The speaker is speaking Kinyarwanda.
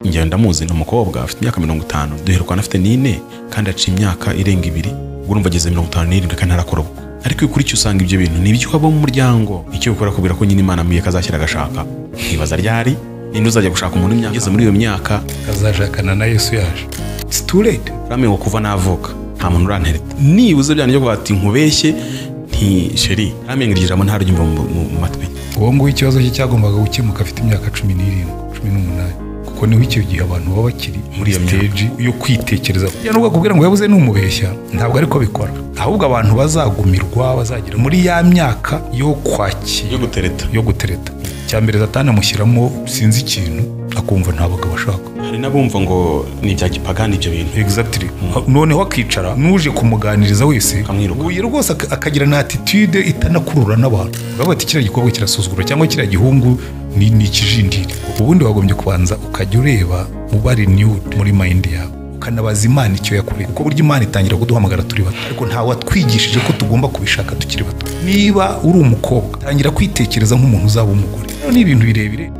Njye ndamuzi, ni umukobwa afite imyaka 50, duherukana afite 4, kandi aciye imyaka irenga 2. Ubwo urumva ageze 57 kandi ntarakora ubukwe. Ariko iyo ukurikiye usanga ibyo bintu ni ibyo abo mu muryango. Icyo ukora kubwira ko nyine Imana amwiye ko azashyira agashaka, nkibaza ryari ninde uzajya gushaka umuntu imyaka igeze muri iyo myaka Azashakana na Yesu yaje. It's too late. Uramenye ngo kuva navuka nta muntu urantereta nibuze byanjye byo kuvuga ati nkubeshye nti chérie, uramenye iryo jambo ntaryumva mu matwi. Uwo nguwo ikibazo cye cyagombaga gukemuka afite imyaka 17, 18, kuko niho icyo gihe abantu baba bakiri muri iyo myaka. Stage yo kwitekereza. Ya nubwo akubwira ngo yabuze n'umubeshya, ntabwo ariko bikora, ahubwo abantu bazagumirwa bazagera muri ya myaka yo kwakira, yo gutereta, yo gutereta. Icya mbere Satani amushyiramo sinzi ikintu, akumva nta bagabo ashaka. Hari n'abumva ngo ni ibya gipagani ibyo bintu. Exactly. Noneho akicara n'uje kumuganiriza wese Akamwiruka. Uyu rwose akagira na attitude itanakurura n'abantu, bavuga ati kiriya gikobwa kirasuzugura cyangwa kiriya gihungu ni ikijindiri. Ubundi wagombye kubanza ukajya ureba uba renewed muri mind yawe, ukanabaza Imana icyo yakureye, kuko burya Imana itangira kuduhamagara turi bato, ariko nta watwigishije ko tugomba kubishaka tukiri bato. Niba uri umukobwa, tangira kwitekereza nk'umuntu uzaba umugore. Rero ni ibintu birebire.